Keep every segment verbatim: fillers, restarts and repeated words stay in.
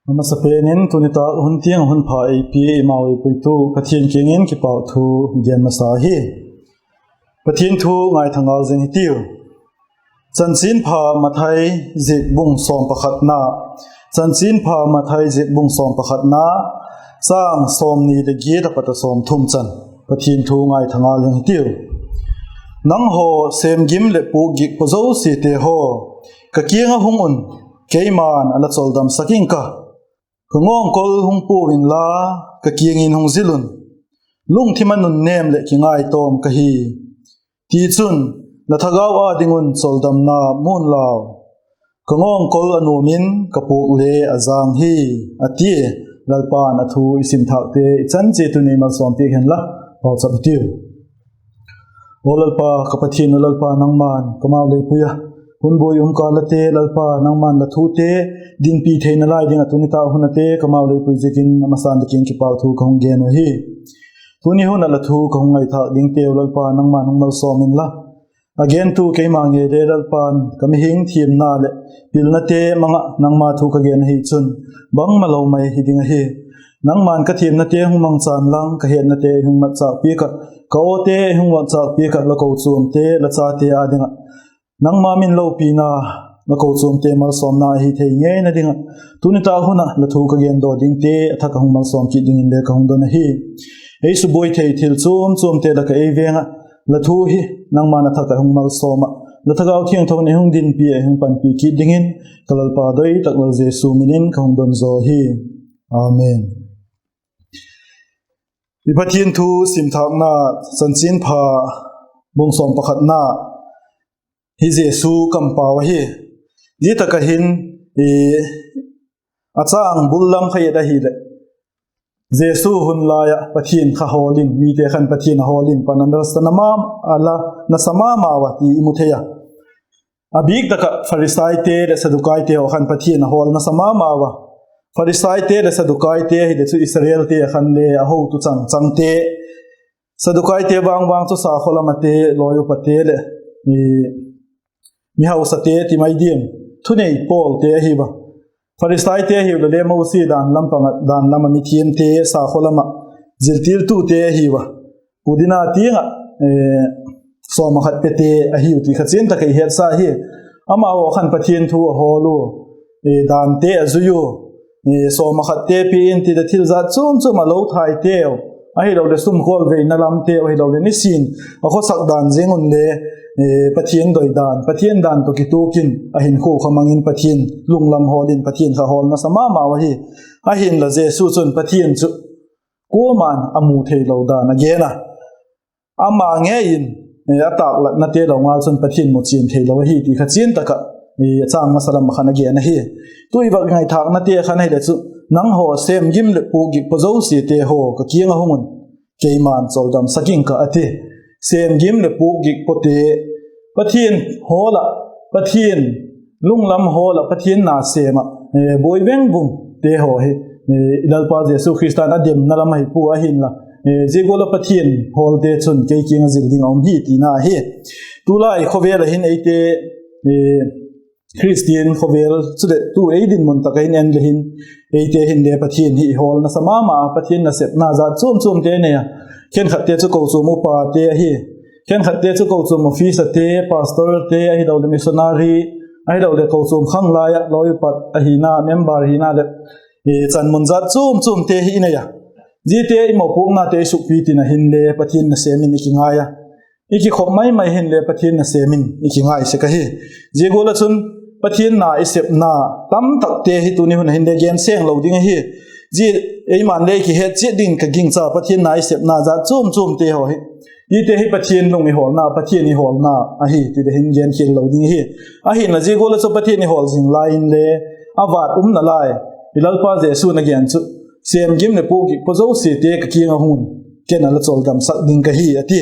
A masapen in tuni tâk hun tiang hun pha ei pia eimau ei puitu Pathian kiang in kipâk thu gen masa hi. Pathian thu ngaitha ngal zing hitiu. Chanchinpha Mathai ziak bung sawm pakhatna, Chanchinpha Mathai ziak bung sawm pakhatna, châng sawmni leh giat a pat a sawmthum chan, Pathian thu ngaitha ngal zing hitiu. Nanghaw sêm gim leh puak gik paw zosiate haw, ka kiang ah hung un, keima'n a la chawldamsak ing ka. Ka ngawngkol hung pua inla, ka kiang in hung zil un; lungthim a nunnêm leh kingaitawm ka hi. Tichun, la thagau â ding un chawldamna mu'n lau. Ka ngawngkol a nuam in, ka puak le a jâng hi, a tia. Lalpa'n a thu i sim thâkte i chan chiat un ei malsawmpiak henla, pauchap hitiu. Aw Lalpa, ka Pathian, Lalpa, nangma'n ka mau lei pui a, hun buai um kâl ate Lalpa, nangma'n la thute dinpi theina lai ding ah tuni tâk hun ate ka mau lei pui ziakin a masa'n la kiang kipâk thu ka hung gen uh hi. Tuni hun ah la thu ka hung ngaithâk dingteu Lalpa, nangma'n hung malsawm inla, a gentu keima ngei le Lalpa'n ka mihing thiamna leh pilnate mang ah nangma thu ka gen ahi chun, bangmalo mai hi ding ahi. Nangma'n ka thiamnate hung mangchan lang, ka hetnate hung matchâk piak ah, ka awte hung matchâk piak ah, la kochuamte, la chate â ding ah nangma min lopina, la kochuamte malsawmna ahi thei ngeina ding ah, tuni tâk hun ah la thu ka gendaw dingte a thak ah hung malsawm kit dingin le ka hung don ahi. Ei subuai thei thil chuam chuamte lak ah ei veng ah, la thu hi nangma'n a thak ah hung malsawm ah, la Thagau Thiangtho in ei hung dinpi ah ei hung panpi kit dingin, ka Lalpa doi tak Lal Jesu min in ka hung don zaw hi. Amen. I Pathian thu sim thâkna, Chanchinpha bung sawm pakhatna, hi Jesu kampau ahi. Zia tak ah hin, a châng bul lam kha et ahileh, Jesu hun lai ah Pathian kha hawl in, mite khan Pathian a hawl in pan a nasa ma, a la nasa ma mau a ti i mu thei a. A bîk tak ah Pharisaite leh Saddukaite haw khan Pathian a hawl nasa ma mau a. Pharisaite leh Saddukaite ahileh chu Israelte a khan le a hotu chang changte, Saddukaite vang vang chu sakhaw lam ate, lawi upate leh mihausate ti mai diam, thunei pawlte ahi a. Pharisaite ahiu le le Mosi dan lam pang ah, dan lam ah mithiamte, sakhaw lam ah ziltiltute ahiu a. Pudina tiang ah sawm ah khat pete ahiu ti kha chian tak ah i hetsa hi. Amau khan Pathian thu a hawl u, dante a zui u, sawm ah khatte pia in ti leh thil zat chuam chuam a lo thaiteu, ahiloleh sumkhual veina lamteu, ahiloleh nisin a khawsak dan zing un le Pathian doi dan, Pathian dan tawh kituak in a hinkhua kha mang in Pathian lunglam hawl in Pathian kha hawl nasa ma mau ahi. Ahinla Jesu chun Pathian chu kuama'n a mu theilo dan a gen a. Ama ngei in a tâklatnate lo ngal chun Pathian mu chian theilo ahi ti kha chian tak ah a châng masa lam ah khan a gen ahi. Tu i vak ngaithâknate khan ahileh chu, nanghaw sêm gim leh puak gik paw zosiate haw, ka kiang ah hung un, keima'n chawldamsak ing ka, a ti. Sêm gim leh puak gik pawte, Pathian hawl ah, Pathian lunglam hawl ah, Pathian na sêm ah buai veng vungte haw hi i Lalpa Jesu Khrista'n a demna lam ahi pua ahinla, zia gual ah Pathian hawlte chun kei kiang ah zil ding a um hi tina hi. Tulai khawvel ah hin eite Khristian khawvel chuleh tu ei dinmun tak ah hin en le hin, eite hin le Pathian hi i hawl nasa ma ma a, Pathian nasepna zat chuam chuamte nei a. Khenkhatte chu kochuam upate ahi, khenkhatte chu kochuam officerte, pastorte, ahiloleh missionary, ahiloleh kochuam khanglai ah lawi upa ahina, member hina leh chanmun zat chuam chuamte hi i nei a. Ziate i mawpuaknate i sukpi tin ah hinle Pathian nasêm in i kingai a, i kikhop mai mai hinle Pathian nasêm in i kingai sek ahi. Zia gual ah chun Pathian na i sepna tamtakte hi tuni hun ah hinle gen seng lo ding ahi. Zia eima'n le i kihet chiat ding ka gingcha, Pathian na i sepna zat chuam chuamte haw hi, ite hi Pathian lung i hawlna, Pathian i hawlna ahi ti le hin gen khial lo ding ahi. Ahinla zia gual ah chu Pathian i hawl zing lai inle a vât umna lai, i Lalpa Jesu'n a gen chu, sêm gim leh puak gik paw zosiate ka kiang ah hung un, ken a la chawldamsak ding ka hi, a ti.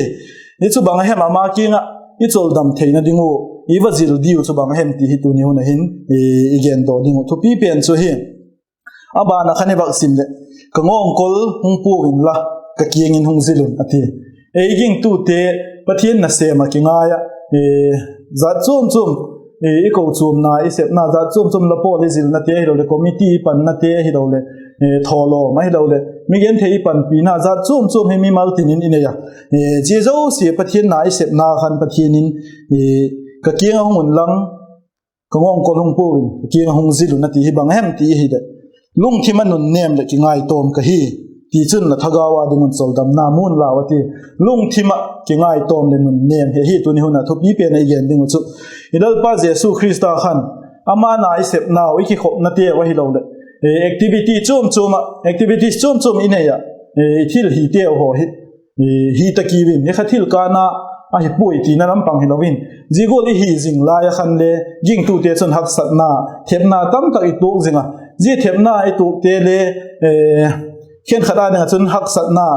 Hi chu bang a hem ama kiang ah i chawldam theina ding uh, i va zil diu chu bang a hem ti hi tuni hun ah hin i gendaw ding uh thupi pen chu hi. A ban ah khan i vak sim leh, ka ngawngkol hung pua inla, ka kiang in hung zil un, a ti. Ei gingtute Pathian nasêm ah kingai ah, zat chuam chuam i kochuamna, i sepna jat chuam chuam, la pawl i zilnate ahiloleh committee i pannate ahiloleh thawlawm ahiloleh mi genthei i panpina jat chuam chuam hi mimal tin in i nei a. Zia zosia Pathian na i sepna khan Pathian in, ka kiang ah hung unlang, ka ngawngkol hung pua in ka kiang ah hung zil un a ti hi bang hem ti hileh, lungthim ah nunnêm leh kingaitawm ka hi, tichun la thagau â ding un chawldamna mu'n lau a ti. Lungthim ah kingaitawm leh nunnêm hi ahi tuni hun ah thupi pen a i gen ding uh chu, i Lalpa Jesu Khrista khan ama na i sepnau, i kikhopnateu ahiloleh activity chuam chuam ah, activities chuam chuam i nei ah, i thil hiteu haw hi hi ta kiu in, hi kha thil kâna ahi puai tina lam pang hilo in, zia gual i hi zing lai ah khan le gingtute chun haksatna, thepna tamtak i tuak zing a. Zia thepna i tuakte le khenkhat â ding ah chun haksatna,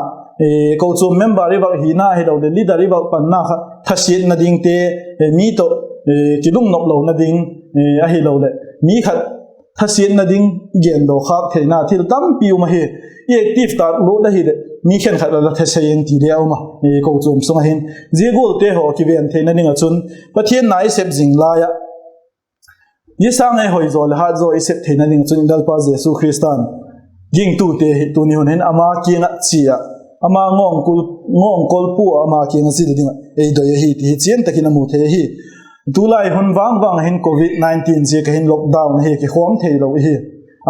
kochuam member i vak hina ahiloleh leader i vak panna kha thasiatna dingte, mi tawh kilungnop lona ding ahiloleh mi khat thasiatna ding i gen daw khâk theina thil tampi um ahi. I active tâk lut ahileh mi khenkhat la la thasei eng ti le a um a, kochuam sung ah hin. Zia gualte haw kiven theina ding ah chun, Pathian na i sep zing lai ah zia sâng ei hoi zaw leh hât zaw i sep theina ding ah chun i Lalpa Jesu Khrista'n gingtute hi tuni hun hin ama kiang ah chia, ama ngawngkol pua ah ama kiang ah zil ding ah ei doi ahi ti hi chian tak in a mu thei ahi. Tulai hun vang vang ah hin covid nineteen ziak ah hin lockdown ahi, kikhawm theilo ahi.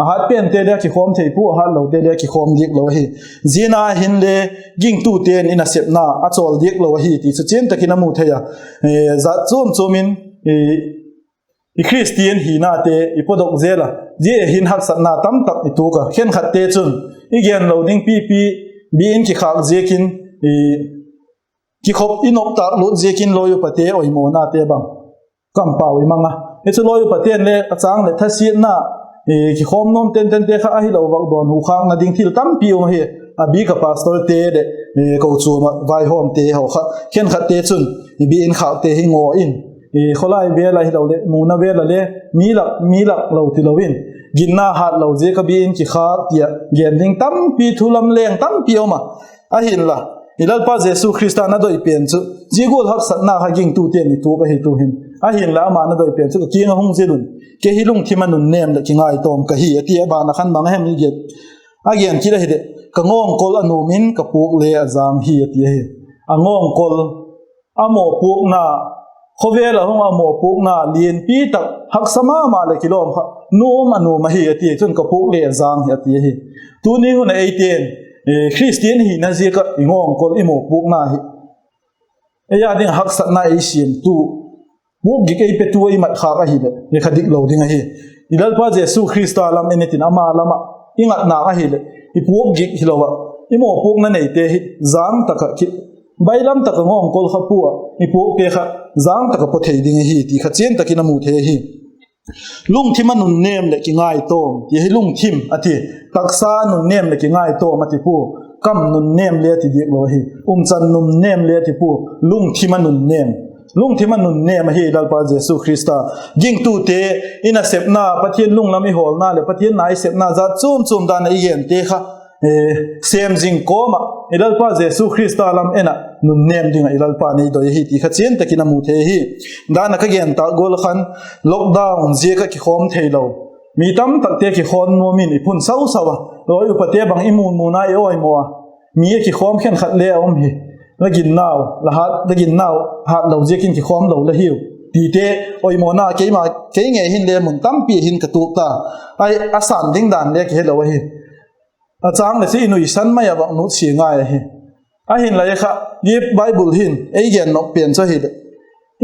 A hât pente le a kikhawm thei pua, a hâtlote le a kikhawm diak lo ahi. Ziana hinle gingtute'n i nasepna a chawl diak lo ahi ti chu chian tak in a mu thei a. Zat chuam chuam in i Khristian hinate i pawdok zel a, zia hin haksatna tamtak i tuak a, khenkhatte chun i gen lo ding pipi, bi in kikhâk ziakin, kikhop i nop tâk lut ziakin lawi upate oimawnate bang kampau i mang a. Hi chu lawi upate'n le a châng leh thasiatna, kikhawm nuam tentente kha ahilo vak dawnhu khâkna ding thil tampi um ahi. A bik ah pastorte leh kochuam ah vaihawmte haw kha khenkhatte chun i bi in khâkte hi ngaw in, khawlai vel ah hiloleh muna vel ah le mi lak mi lak lo tilo in, ginna hâtlo ziak ah bi in kikhâk ti ah gen ding tampi, thu lam leng tampi a um a. Ahinla i Lalpa Jesu Khrista'n a doi pen chu zia gual haksatna kha gingtute'n i tuak ahi tu'hin. Ahinla ama'n a doi pen chu ka kiang ah hung zil un, kei hi lungthim ah nunnêm leh kingaitawm ka hi a ti a. Ban ah khan bang hem i gen, a gen kit ahileh, ka ngawngkol a nuam in ka puak le a jâng hi a ti ahi. A ngawngkol, a mawpuakna, khawvel ah hung a mawpuakna lianpi tak, haksa ma ma leh kilawm kha nuam a nuam ahi a ti chun ka puak le a jâng hi a ti ahi. Tuni hun ah eite'n Khristian hina ziak ah i ngawngkol, i mawpuakna hi ei â ding ah haksatna ei siamtu, puak gik ei petu ah i mat khâk ahileh hi kha dik lo ding ahi. I Lalpa Jesu Khrista lam en intin ama lam ah i ngat nâk ahileh i puak gik hilo ah, i mawpuakna neite hi jâng tak ah ki, bailam tak ah ngawngkol kha pua ah i puakte kha jâng tak ah paw thei ding ahi ti kha chian tak in a mu thei ahi. Lungthim ah nunnêm leh kingaitawm ti hi, lungthim a ti, taksa nunnêm leh kingaitawm a ti pua, kam nunnêm le a ti diak lo ahi, umchan nunnêm le a ti pua, lungthim ah nunnêm. Lungthim ah nunnêm ahi Lalpa Jesu Khrista. Gingtute, i nasepna, Pathian lunglam i hawlna leh Pathian na i sepna jat chuam chuam dan ah i gente kha sêm zing kawm ah i Lalpa Jesu Khrista lam en ah nunnêm ding ah i Lalpa'n ei doi ahi ti kha chian tak in a mu thei ahi. Dan ah ka gen tâk gual ah khan, lockdown ziak ah kikhawm theilo, mi tamtakte kikhawm nuam in i phun sau sau a, lawi upate bang i mu muna i awimaw a, mi a kikhawm khenkhat le a um hi, la ginnau, la hât, la ginnau hâtlo ziakin kikhawm lo la hiu, tite oimawna keima, kei ngei hin le mun tampi hin ka tuak ta, a sân ding dan le kihelo ahi. A châng leh chu i nuisan mai ah vak nutsia ngai ahi. Ahinla kha i Bible hin ei gen nop pen chu ahileh,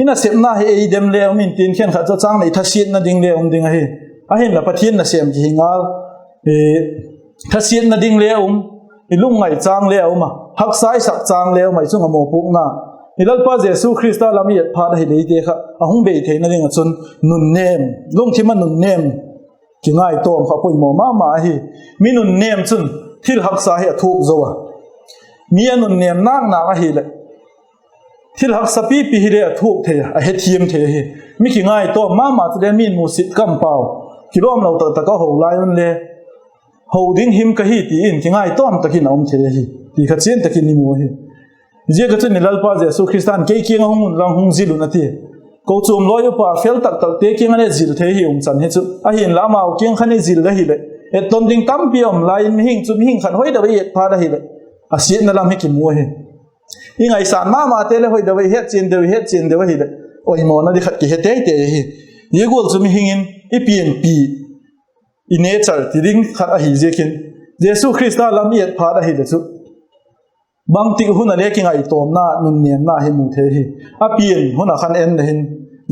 i nasepna hi ei dem le um intin, khenkhat chu a châng leh i thasiatna ding le um ding ahi. Ahinla Pathian nasêm kihi ngal, thasiatna ding le um, i lungngai châng le a um a, haksa i sak châng le um a, i chung ah mawpuakna, i Lalpa Jesu Khrista lam i et phat ahileh eite kha a hung bei theina ding ah chun nunnêm, lungthim ah nunnêm, kingaitawm kha poimaw ma ma ahi. Mi nunnêm chun thil haksa hi a thuak zo a, mi a nunnêm nâk nâk ahileh thil haksa pipi hile a thuak thei a, a hethiam thei ahi. Mi kingaitawm ma ma chule mi'n musit kampau, kilawmlo tak tak a ho lai un le, ho ding him ka hi ti in kingaitawm tak in a um thei ahi ti kha chian tak in i mu ahi. Ziak ah chun i Lalpa Jesu Khrista'n kei kiang ah hung unlang hung zil un a ti. Kochuam lawi upa fel tak takte kiang a le zil thei hi umchan hi chu. Ahinla amau kiang khan i zil ahileh, etton ding tampi a um lai in mihing chu mihing khat hoi deu i et phat ahileh, a siatna lam hi kimu ahi. I ngaisâng ma mate leh hoi deu i hetchian deu, i hetchian deu ahileh, oimawna di khat kihe tei tei ahi. Zia gual chu mihing in i pianpi, i nature ti ding khat ahi ziakin, Jesu Khrista lam i et phat ahileh chu, bangtik hun a le kingaitawmna, nunnêmna hi mu thei hi. A pian hun a khan en le hin,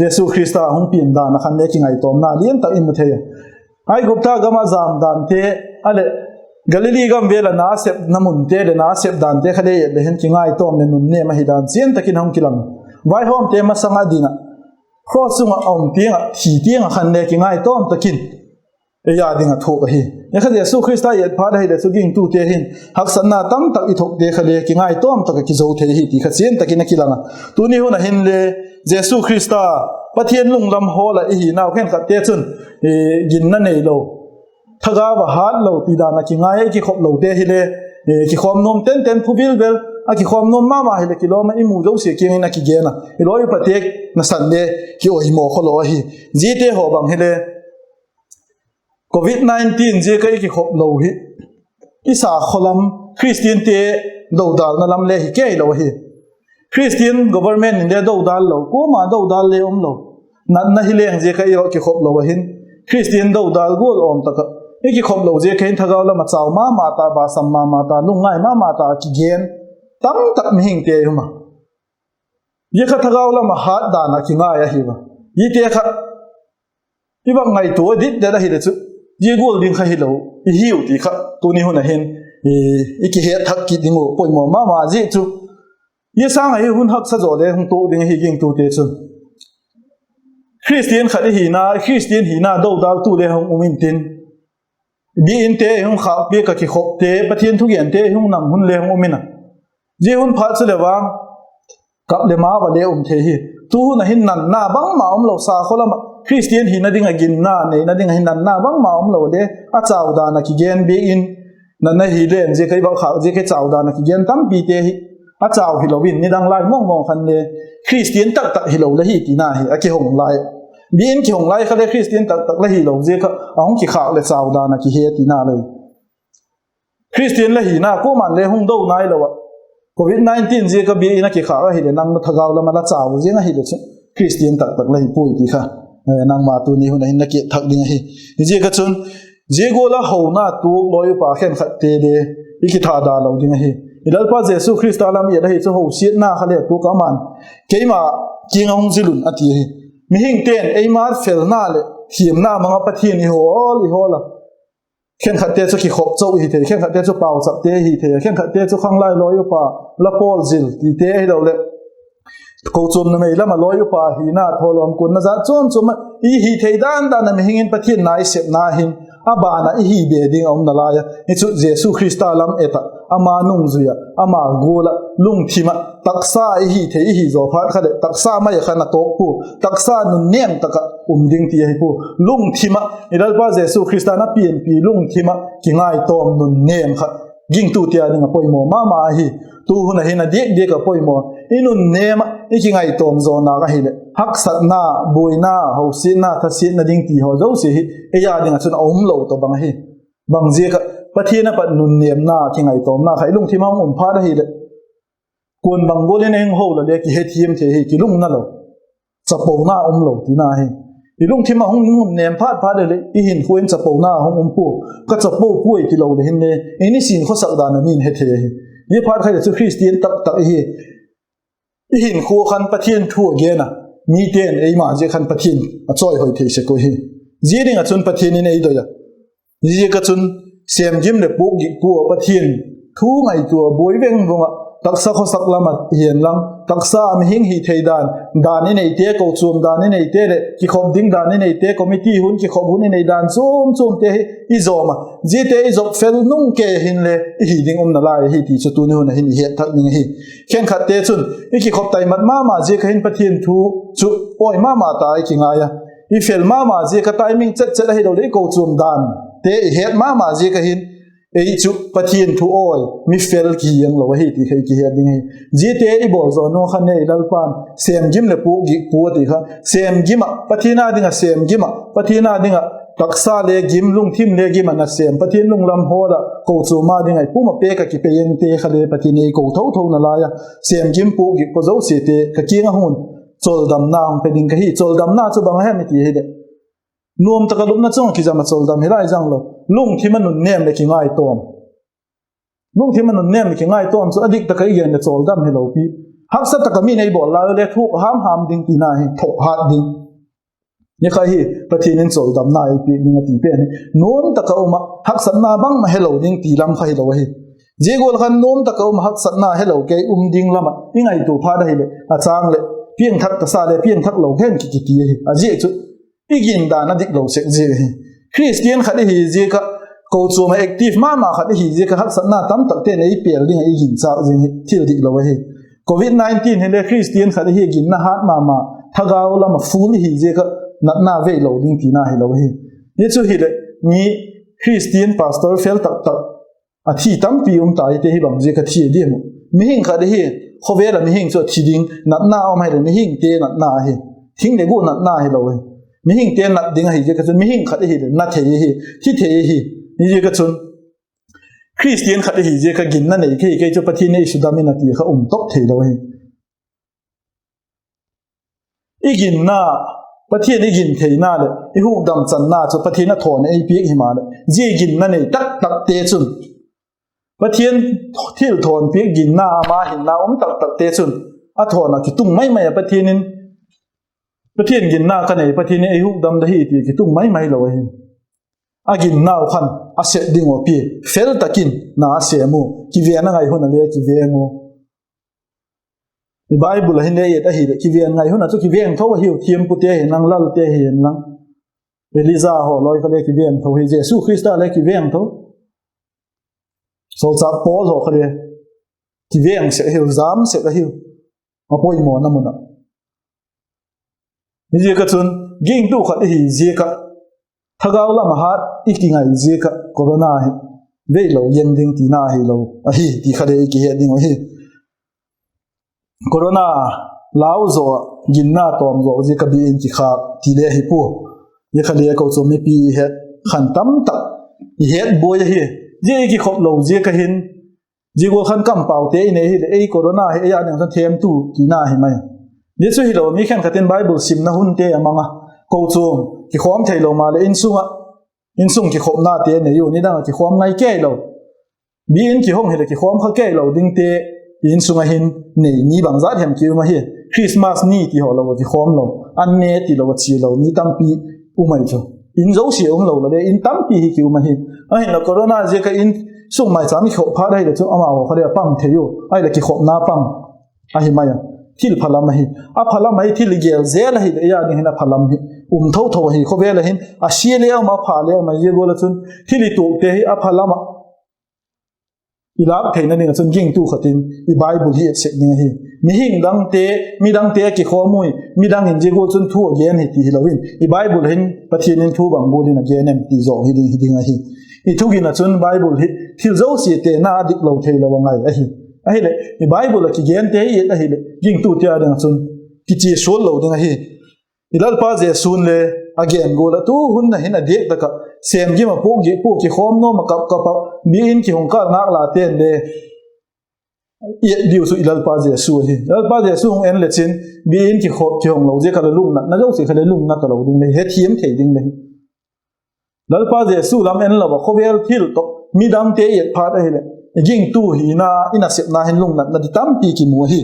Jesu Khrista hung pian dan a khan le kingaitawmna lian tak i mu thei a. Aigupta gam ah zâm dante, a leh Galili gam vel a na a sepna munte leh na a sep dante kha le et le hin kingaitawm leh nunnêm ahi dan chian tak in a hung kilang. Vaihawmte masang a ding ah, cross chung ah a um tiang ah, thi tiang ah khan le kingaitawm tak in ei â ding ah thuak ahi. Zia kha Jesu Khrista i et phat ahileh chu gingtute hin haksatna tam tak i thuakte kha le kingaitawm tak ah kizo thei hi ti kha chian tak in a kilang a. Tuni hun a hin le Jesu Khrista, Pathian lunglam hawl ah i hinau khenkhatte chun, ginna neilo, thagau ah hât lo ti dan ah kingai a i kikhop lote hile, kikhawm nuam tenten phubil vel, a kikhawm nuam ma ma hileh kilawm ah i mu zosia kiang in a kigen a, i lawi upate nasan le kioimaw khawlaw ahi. Ziate haw bang hile, covid nineteen ziak ah i kikhop lo hi, i sakhaw lam, Khristiante dodalna lam le hi kei lo ahi. Khristian government in le dodal lo, kuama dodal le um lo. Natna hi leng ziak ah i kikhop lo ahin, Khristian dodal gual awm tak ah i kikhop lo ziak ah hin thagau lam ah chau ma ma ta, basam ma ma ta, lungngai ma ma ta kigen tamtak mihingte i um a. Zia kha thagau lam ah hât dan ah kingai ahi a. Ziate kha i vak ngaitua dit det ahileh chu, zia gual ding kha hilo i hiu ti kha tuni hun a hin i kihet thak kit ding uh poimaw ma ma ziak chu. Zia sâng ah hi hun haksa zaw le hung tuak ding ahi gingtute chun. Khristian khat i hina, Khristian hina dodaltu le hung um intin, biakinte i hung khâkpiak ah kikhopte, Pathian thugente i hung nam hun le hung um in a. Zia hun phat chuleh vang kap leh mau a le um thei hi. Tu hun ah hin natna bangma umlo, sakhaw lam ah Khristian hina ding ah ginna neina ding ah hin natna bangma umlo le, a chau dan ah kigen biak in, natna hi leng ziak ah i vak khâk ziak ah chau dan ah kigen tampite hi a chau hilo in, nidang lai mawngmawng khan le Khristian taktak hilo le hi tina hi a kihong lai. Biak in kihong lai kha le Khristian taktak la hilo ziak ah a hung kikhâk leh chau dan ah kihe tina le. Khristian la hina kuama'n le hung do nailo ah, covid nineteen ziak ah biak in a kikhâk ahileh nang la thagau lam ah la chau ziang ahileh chu Khristian taktak la hi puai ti kha nangma tuni hun a hin la kihet thak ding ahi. Hiziak ah chun, zia gual ah hona tuak lawi upa khenkhatte le i kithada lo ding ahi. I Lalpa Jesu Khrista lam i et ahi chu hosiatna kha le tuak ah ama'n, keima kiang ah hung zil un a ti ahi. Mihingte'n eima felna leh thiamna mang ah Pathian i hawl, i hawl a. Khenkhatte chu kikhop chau i hi thei, khenkhatte chu pauchapte i hi thei, khenkhatte chu khanglai lawi upa, la pawl zil tite ahiloleh kochuam numei lam ah lawi upa hina, thawlawm kuanna jat chuam chuam ah i hi thei dan dan ah mihing in Pathian na i sepna hin, a ban ah i hi be ding a um nalai a. Hi chu Jesu Khrista lam et ah, ama nungzui ah, ama gual ah lungthim ah taksa i hi thei i hi zaw phat kha leh taksa mai ah khan a tawk pua, taksa nunnêm tak ah um ding ti ahi pua. Lungthim ah i Lalpa Jesu Khrista'n a pianpi lungthim ah kingaitawm nunnêm kha gingtute â ding ah poimaw ma ma ahi. Tu hun ah hin a diak diak ah poimaw, i nunnêm ah i kingaitawm zaw nâk ahileh haksatna, buaina, hosiatna, thasiatna ding ti haw zosia hi ei â ding ah chun a um lo tawh bang ahi. Bangziak ah Pathian a pat nunnêmna, kingaitawmna kha i lungthim ah hung um phat ahileh, kuan bang gual in ei hung ho la le kihethiam thei hi, kilungna lo, chapona um lo tina hi. I lungthim ah hung nunnêm phat phat leh i hinkhua in chapona hung um pua, ka chapo puai ti lo le hinle i nisin khawsak dan a mi'n he thei ahi. Zia phat kha leh chu Khristian taktak i hi. I hinkhua khan Pathian thu a gen a, mite'n eima ziak khan Pathian a chawihoi thei sek uhi. Zia ding ah chun Pathian in ei doi a. Ziak ah chun sêm gim leh puak gik pua, Pathian thu ngaitua buai veng vung ah, taksa khawsak lam ah hi'n lang, taksa mihing hi thei dan, dan i neite, kochuam dan i neite leh kikhop ding dan i neite, committee hun, kikhop hun i nei dan chuam chuamte hi i zawm a, ziate i zop fel nung kei hinle i hi ding um nalai ahi ti chu tuni hun ah hin i het thak ding ahi. Khenkhatte chun i kikhop taimat ma ma ziak ah hin Pathian thu chu awi ma ma ta i kingai a, i fel ma ma ziak ah timing chet chet ahiloleh i kochuam dante i het ma ma ziak ah hin ei chu Pathian thu awi, mi fel kihi ang lo ahi ti kha i kihet ding ahi. Ziate i bawl zaw nung khan i Lalpa'n sêmgim leh puak gik pua ti kha, sêmgim ah Pathian â ding ah sêmgim ah, Pathian â ding ah taksa le gim, lungthim le gim ah nasêm, Pathian lunglam hawl ah kochuam â ding ah i pum ah pêk ah kipei ente kha le Pathian ei ko tho tho nalai a, sêmgim puak gik pua zosiate ka kiang ah hun, chawldamna hung pe ding ka hi. Chawldamna chu bang a hem i ti hileh, nuam tak ah lupna chung ah kizam ah chawldam hi lai zang lo, lungthim a nunnêm leh kingaitawm. Lungthim a nunnêm leh kingaitawm chu a dik tak ah i gen leh chawldam hilo pi. Haksa tak ah mi'n ei bawl lai u le thuak ham ham ding tina hi, thok hat ding. Hi kha hi Pathian in chawldamna ei piak ding a ti pen hi. Nuam tak ah um ah haksatna bangma helo ding ti lam kha hilo ahi. Zia gual khan nuam tak ah um ah haksatna helo kei um ding lam ah i ngaitua phat ahileh a châng leh piangthak ka sa le piangthak lo gen ki kiti ahi. A ziak chu i gindan a dik lo sek ziak ahi. Khristian khat i hi ziak ah, kochuam ah active ma ma khat i hi ziak ah haksatna tamtakte'n ei pêl ding ah i ginchâk zing hi thil dik lo ahi. Covid nineteen hile Khristian khat i hi ginna hat ma ma, thagau lam ah full i hi ziak ah natna veilo ding tina hilo ahi. Hi chu hileh, mi Khristian pastor fel tak tak a thi tampi um ta hite, hi bang ziak a thi diam uh? Mihing khat i hi, khawvel ah mihing chu a thi ding natna um ahileh mihingte natna ahi. Thing leh gua natna hilo ahi. Mihingte nat ding ahi ziak ah chun mihing khat i hileh na thei ahi, thi thei ahi. Hi ziak ah chun Khristian khat i hi ziak ah ginna nei kei kei chu Pathian ei sudam in a ti kha um top theilo ahi. I ginna, Pathian i gin theina leh i hukdam channa chu Pathian a thawn ei piak himaleh, zia ginna nei tak takte chun, Pathian thilthawn piak ginna ama hinna um tak takte chun a thawn ah kitung mai mai a, Pathian in, Pathian ginna ka nei, Pathian in ei hukdam da hi ti kitung mai mai lo ahi. A ginnau khan a sep ding uh a pia, fel tak in na a sêm u, kiven a ngai hun a le kiveng u. I Bible ah hin le et ahileh kiven ngai hun a chu kiveng tho ahiu, thiampute hi'n lang, lalte hi'n lang. Elija haw lawi kha le kiveng tho hi, Jesu Khrista le kiveng tho. Sawlchâk Paul haw kha le kiveng sek ahiu, jam sek ahiu, a poimawna mun ah. Hi ziak ah chun gingtu khat i hi ziak ah, thagau lam ah hat i kingai ziak ah corona hi veilo gen ding tina hilo ahi ti kha le i kihet ding uh ahi. Corona lau zaw ah ginna tawm zaw ziak ah biak in kikhâk ti le hi pua. Zia kha le kochuam mipi i het khan tamtak i het buai ahi. Zia i kikhop lo ziak ah hin, zia gual khan kampaute i nei hileh ei corona hi ei â ding chun thêmtu tina hi mai. Zia chu hilo, mi khenkhat in Bible simna hunte a mang a, kochuam kikhawm theilo maleh insung ah, insung kikhopnate nei u, nidang ah kikhawm ngai kei lo, biak in kihong hileh kikhawm kha kei lo dingte insung ah hin nei ni bangzat hem ki um ahi. Christmas ni ti haw lo ah kikhawm lo, an ne ti lo ah chia lo ni tampi um ahi chu. In zosia um lo la le in tampi hi ki um ahi. Ahinla corona ziak ah insung maichâm i khop phat ahileh chu amahaw kha le a pang thei u, ahileh kikhopna pang ahi mai a. Thil phalam ahi. A phalam ahi, thil i gel zel ahileh ei â ding hin a phalam hi um tho tho ahi. Khawvel ah hin a sia le um a, a pha le um a, zia gual ah chun thil i tuakte hi a phalam ah i lâk theina ding ah chun gingtu khat in i Bible hi et sek ding ahi. Mihing dangte, midangte a kikhawm ui, midang in zia gual chun thu a gen hi ti hilo in, i Bible hin Pathian in thu bang gual in a gen em ti zaw hi ding, hi ding ahi. I thugin ah chun Bible hi thil zosiate na a dik lo theilo a ngai ahi. Ahileh i Bible ah kigente hi et ahileh gingtute â ding ah chun kichia sual lo ding ahi. I Lalpa Jesu'n le a gen gual ah tu hun ah hin a diak tak ah sêmgim ah puak gik pua, kikhawm nuam ah kap kap ah biak in kihung kâl ngâk late'n le i et diu chu i Lalpa Jesu ahi. Lalpa Jesu hung en lechin biak in kikhawm, kihong lo ziak ah le lungnatna zosia kha le lungnat talo ding le, hethiam thei ding le hi. Lalpa Jesu lam en lo ah khawvel thil tawh midangte i et phat ahileh i gingtu hina, i nasepna hin lungnatna di tampi kimu ahi.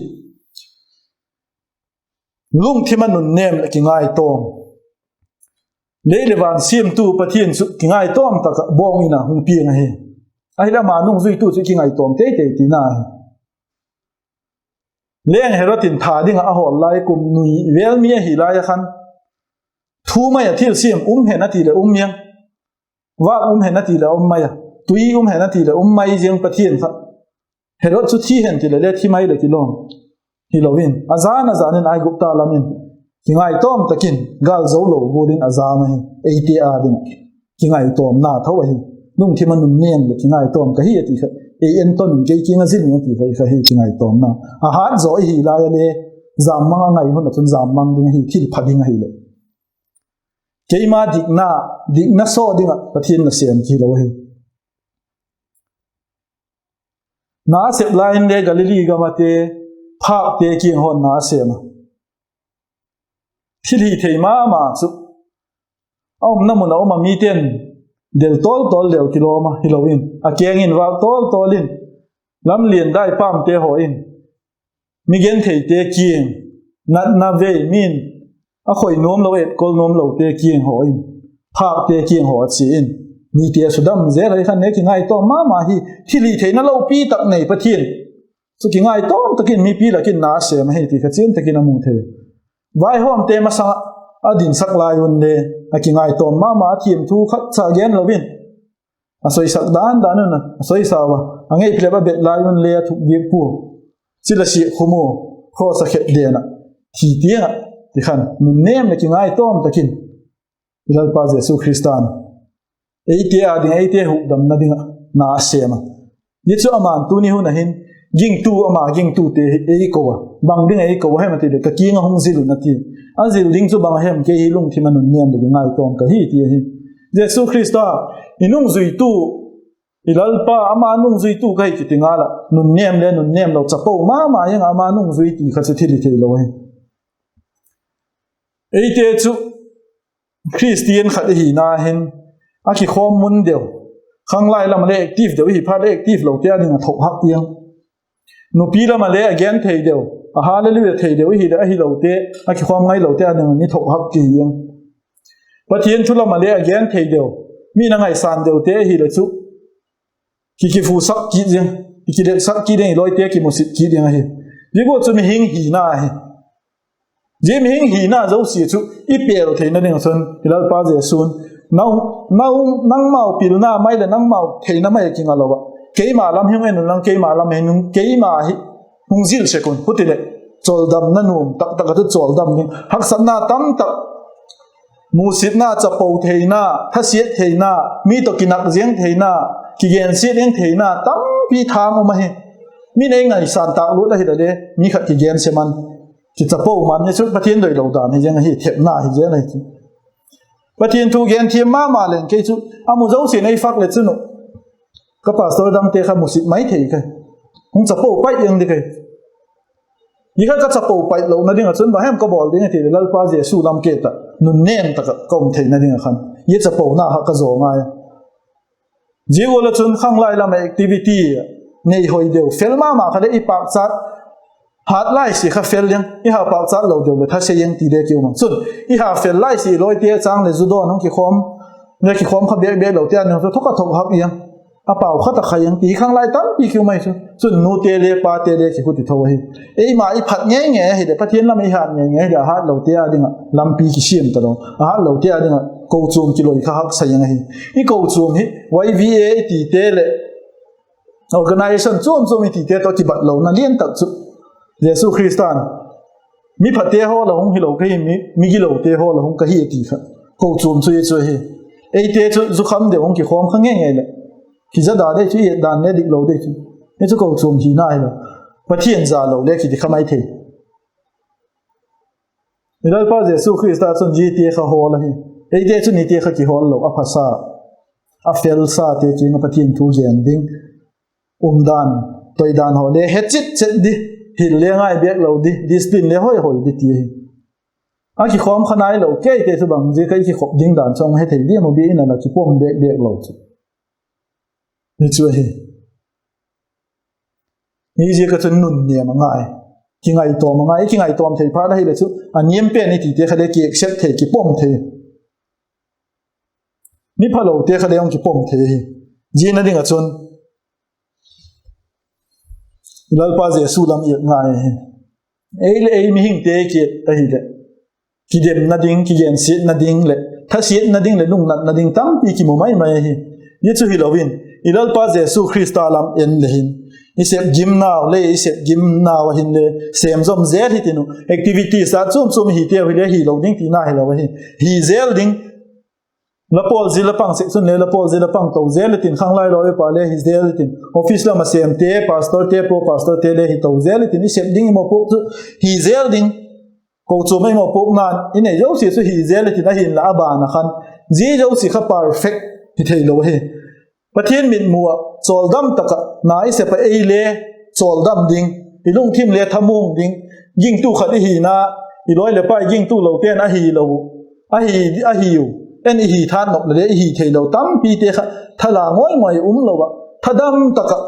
Lungthim a nunnêm leh kingaitawm. Lei leh van siamtu Pathian chu kingaitawm tak ah bawng in a hung piang ahi. Ahileh ama nungzuitu chu kingaitawm tei tei tina ahi. Leng Herod in tha ding ah a hawl lai kum nui vêl mi ahi lai ah khan, thu mai ah thilsiam um hen a ti leh um mai a, vâk um hen a ti leh um mai a, tui um hen a ti leh um mai ziang Pathian kha, Herod chu thi hen ti leh le thi mai leh kilawm. Hilo in a zan a zan in Aigupta lam in kingaitawm tak in gâl zo lo gual in a zam ahi. Eite â ding ah kingaitawmna tho ahi. Lungthim a nunnêm leh kingaitawm ka hi a ti kha, ei entawn un, kei kiang ah zil un a ti kha, kha hi kingaitawmna. A hat zaw i hi lai a le, jammang a ngai hun ah chun jammang ding ahi, thil pha ding ahileh. Keima dikna, dikna saw ding ah Pathian nasêm kilo ahi. Na a sep lai in le Galili gam ate, phâkte kiang hawn na a sêm a. Thil hithei ma ma chu a umna mun a um a mite'n del tawl tawl leu kilawm a, hilo in a keng in vâk tawl tawl in, lamlian dai pamte haw in, mi gentheite kiang, natna vei min a khoi nuam lo, etkol nuam lote kiang haw in, phâkte kiang haw a chia in, mite a sudam zel ahi khan le kingaitawm ma ma hi. Thil hitheina lopi tak nei Pathian chu kingaitawm tak in mipi lak in na a sêm ahi ti kha chian tak in a mu thei. Vaihawmte masang ah a dinsak lai un le a kingaitawm ma ma a, thiam thu khat cha gen lo in a soisak dan dan un a soisa ua, a ngeiphilep a bet lai un le a thuk diak pua. Chil a siak khum ua, cross a khet den ah, thi tiang ah, ti khan nunnêm leh kingaitawm tak in i Lalpa Jesu Khrista'n eite â ding, eite hukdamna ding ah na a sêm a. Zia chu ama'n tuni hun ah hin gingtu, ama gingtute hi ei ko a, bang ding ei ko a hem a ti leh, ka kiang ah hung zil un a ti. A zil ding chu bang a hem, kei hi lungthim a nunnêm leh kingaitawm ka hi ti ahi. Jesu Khrista i nungzuitu, i Lalpa ama nungzuitu ka hi kiti ngal ah, nunnêm le nunnêm lo, chapo ma ma ing a ama nungzui ti kha chu thil hi theilo ahi. Eite chu Khristian khat i hina hin a kikhawm mun deu, khanglai lam ah le active deu i hi phat le active lote â ding ah thok hak iang. Nupi lam ah le a gen thei deu, a hallelujah thei deu i hi leh, ahilote, a kikhawm ngailote â ding ah mi thok hak ki iang. Pathian thu lam ah le a gen thei deu, mi'n a ngaisân deute i hi leh chu ki, kifusak kit ziang, i kiletsak kit ding, i lawite kimusit kit ding ahi. Zia gual chu mihing hina ahi. Zia mihing hina zosia chu i pêl theina ding ah chun i Lalpa Jesu'n, nau, nau, nangmau pilna mai leh nangmau theina mai a kinga lo ah, keima lam hi hung en unlang, keima lam hi hung, keima hi hung zil sek un, hutileh chawldamna nuam tak tak ah chu chawldam ding, haksatna tam tak, musitna, chapo theina, thasiat theina, mi tawh kinak ziang theina, kigensiat ding theina tampi thâng um ahi. Mi'n ei ngaisân tâk lut ahileh le, mi khat kigen se man, kichapo man, zia chu Pathian doilo dan hi ziang ahi, thepna hi ziang ahi chu. Pathian thu gen thiam ma ma leng kei chu a mu zosia'n ei fak leh chun uh, ka pastor dangte kha musit mai thei ka, hung chapo pai iang ding ka. Zia kha ka chapo pai lona ding ah chun bang hem ka bawl ding a ti leh, Lalpa Jesu lam ke ta, nunnêm tak ah ka um theina ding ah khan zia chapona kha ka zaw ngai a. Zia gual ah chun khanglai lam ah activity nei hoi deu, fel ma ma kha leh i pâkchat, hat lai sia kha fel ding, i ha pâkchat lo deu leh thase iang ti le ki um a. Chun i ha fel lai sia, lawite chang leh zu dawn hung kikhawm, le kikhawm kha bêk bêk lote â ding chu thok a thok hak iang, a pau khat a khai iang ti khanglai tampi ki um ahi chu. Chun nute le pate le kihuti tho ahi. Eima i phat ngei ngei ahileh, Pathian lam ah i hat ngei ngei ahileh, a hatlote â ding ah lampi kisiam talo, a hatlote â ding ah kochuam kiloi kha haksa iang ahi. I kochuam hi Y V A i tite leh organisation chuam chuam i tite tawh kibat lona lian tak chu, Jesu Khrista'n, mi phate haw la hung hilo ka hi, mi, mi gilote haw la hung ka hi a ti kha. Kochuam chu hi chu ahi. Eite chu zukham deu hung kikhawm kha ngei ngei leh, kizada dei chu, i et dan le diklo dei chu. Hi chu kochuam hina hilo, Pathian za lo le kiti kha mai thei. I Lalpa Jesu Khrista chun ziate kha hawl ahi. Eite chu niate kha kihawl lo, a phasa, a felsate kiang ah Pathian thu gen ding, umdan, toidan haw le he chit chet di, hil le ngai bêk lo di, discipline le hoi hoi di ti ahi. A kikhawm kha nailo, keite chu bang ziak a i kikhop ding dan chu hung he thei diam, a bia in a la kipom bêk bêk lo chu, hi chu ahi. Hi ziak a chun nunnêm a ngai, kingaitawm a ngai. I kingaitawm thei phat ahileh chu a niam pen i tite kha le ki accept thei, kipom thei. Mi phalote kha le hung kipom thei ahi. Ziana ding ah chun Lalpa Jesu lam i ngai ahi. Ei leh ei mihingte ki ahileh, kidemna ding, kigensiatna ding leh thasiatna ding leh lungnatna ding tampi kimu mai mai ahi. Hi chu hilo in, i Lalpa Jesu Khrista lam en le hin, i sep gimnau le i sep gimnau ah hinle sêm zom zel hitin uh, activities ah chuam chuam i hiteu hile hilo ding tina hilo ahi. Hi zel ding, La pawl zia la pang sek chun le la pawl zia la pang to zel intin, khanglailo upa le hi zel intin, office lam a sêmte, pastorte, pro pastorte le hi to zel intin, i sep ding i mawpuak chu hi zel ding. Kochuam i mawpuakna'n i nei zosia chu hi zel intin, ahinla a ban ah khan zia zosia kha perfect hi theilo ahi. Pathian mitmu ah chawldam tak ah na i sep ah ei le chawldam ding, i lungthim le thamuang ding, gingtu khat i hina, i lawi leh pai gingtu lote'n ahilo uh, ahi, ahiu, en i hi tha nop le le i hi theilo tampite kha thala ngawi ngawi umlo ah thadam tak ah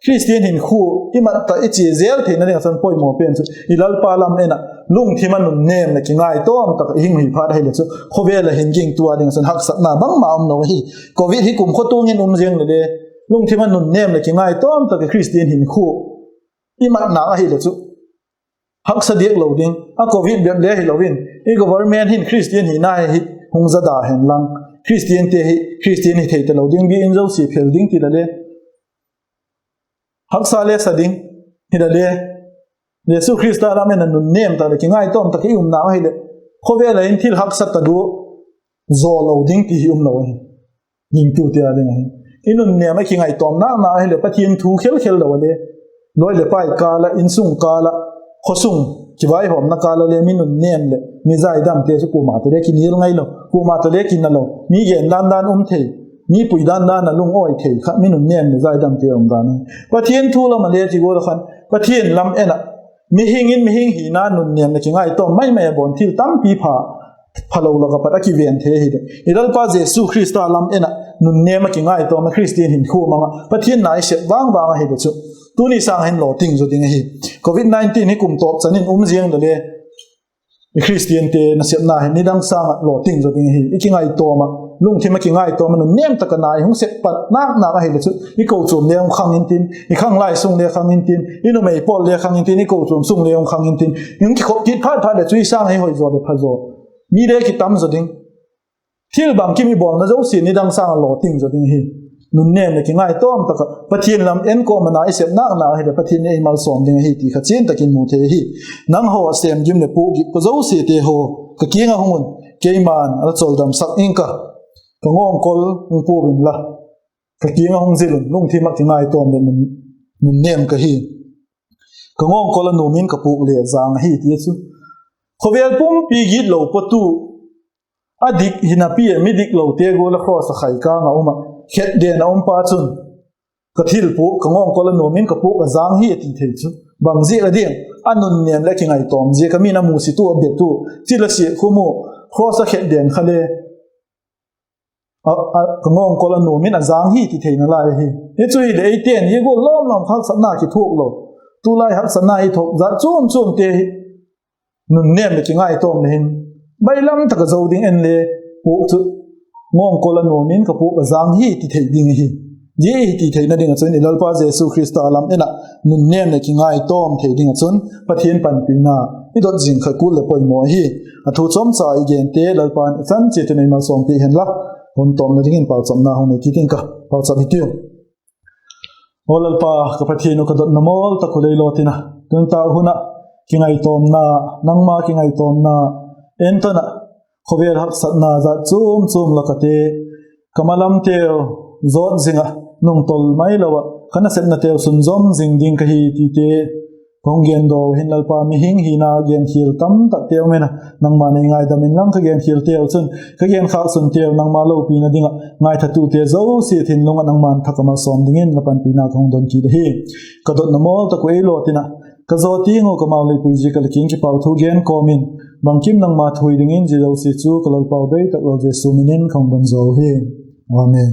Khristian hinkhua i mat tak i chia zel theina ding ah chun poimaw pen chu i Lalpa lam en ah lungthim a nunnêm leh kingaitawm tak ah i hing hi phat ahileh chu khawvel ah hin gingtu â ding ah chun haksatna bangma umlo ahi. Covid hi kumkhua tuang in um ziang le le, lungthim a nunnêm leh kingaitawm tak ah Khristian hinkhua i matna ahileh chu haksa diak lo ding. A Covid bep le hilo in i government hin Khristian hina hi hung zada hen lang, Khristiante hi Khristian hi thei talo ding, biakin zosia phel ding ti la le, haksa le sa ding hi la le, Jesu Khrista lam en ah nunnêm tak leh kingaitawm tak i umna ahileh khawvel ah hin thil haksa talua zaw lo ding ti hi umlo ahi. Gingtute â ding ahi. I nunnêm ah kingaitawm nâk nâk ahileh Pathian thu khel khel lo a le, lawi leh pai kâl ah, insung kâl ah, khawsung kivaihawmna kâl ah le mi nunnêm leh mi zaidamte chu kuama tawh le kinial ngailo, kuama tawh le kina lo, mi gen dan dan um thei, mi pui dan dan a lungawi thei kha mi nunnêm leh zaidamte um dan ahi. Pathian thu lam a le ti gual ah khan Pathian lam en ah mihing in mihing hina nunnêm leh kingaitawm mai mai a bawn thil tampi pha phalo lak ah pat a kiven thei ahileh, i Lalpa Jesu Khrista lam en ah nunnêm ah kingaitawm ah Khristian hinkhua mang ah Pathian na i sep vang vang ahileh chu tuni sâng hin lawting zaw ding ahi. Covid nineteen hi kum tawp chan in um ziang le le, i Khristiante nasepna hi nidang sâng ah lawting zaw ding ahi. I kingaitawm ah, lungthim ah kingaitawm ah nunnêm tak ah na i hung sep pat nâk nâk ahileh chu i kochuam le hung khang intin, i khanglai sung le khang intin, i numei pawl le khang intin, i kochuam sung le hung khang intin, i hung kikhop kit phat phat leh chu i sâng hi hoi zaw leh pha zaw, mi le kitam zaw ding. Thil bangkim i bawlna zosia nidang sâng ah lawting zaw ding ahi. Nunnêm leh kingaitawm tak ah Pathian lam en kawm ah na i sep nâk nâk ahileh Pathian in ei malsawm ding ahi ti kha chian tak in mu thei ahi. Nanghaw sêm gim leh puak gik ka zosiate haw, ka kiang ah hung un, keima'n a la chawldamsak ing ka. Ka ngawngkol hung pua inla, ka kiang ah hung zil un, lungthim ah kingaitawm leh nun, nunnêm ka hi. Ka ngawngkol a nuam in ka puak le zâng ahi ti chu. Khawvel pumpi gitlo pawtu, a dik hinapi a mi diklote gual ah cross a khaikâng ah um ah, khetden a um pa chun, ka thil puak, ka ngawngkol a nuam in ka puak a zâng hi a ti thei chu bang ziak a diam? A nunnêm leh kingaitawm ziak a, mi'n a musit ua, a bet ua, thil a siat khum ua, cross a khetden kha le ka ngawngkol a nuam in a zâng hi ti theina lai ahi. Hi chu hileh eite'n hi gual lawm lawm haksatna kithuak lo, tulai haksatna i thuak zat chuam chuamte hi nunnêm leh kingaitawm le hin bailam tak a zo ding en le, puak chu ngawngkol a nuam in ka puak a zâng hi ti thei ding ahi. Zia hi ti theina ding ah chun i Lalpa Jesu Khrista lam en ah nunnêm leh kingaitawm thei ding ah chun Pathian panpina i dot zing kha kul leh poimaw ahi. A thu chawmcha i gente Lalpa'n i chan chiat un ei malsawmpiak henla, hun tawmna dingin pauchapna hung nei kit ing ka, pauchap hitiu. Aw Lalpa, ka Pathian uh, ka dotna mawl tak uh lei lawtin a, tuni tak hun ah kingaitawmna, nangma kingaitawmna enton ah, khawvel haksatna zat chuam chuam lak ah te, ka malamteu zawt zing ah, nungtol mailo ah ka nasepnateu sunzawm zing ding ka hi tite ka hung gen daw hin Lalpa, mihing hina genkhial tamtakte um in a, nangma'n ei ngaidam inlang ka genkhialteu chun, ka genkhâk sunteu nangma lopina ding ah ngaithatute zosia thinlung ah nangma'n thak a malsawm dingin la panpina ka hung don kit ahi. Ka dotna mawl tak uh ei lawtin a, ka zaw tiang uh ka mau lei pui ziak ah la kiang in kipakthu gen kawm in, bangkim nangma thu hi dingin zia zosia chu ka Lalpau doi tak Lal Jesu min in ka hung don zaw hi. Amen.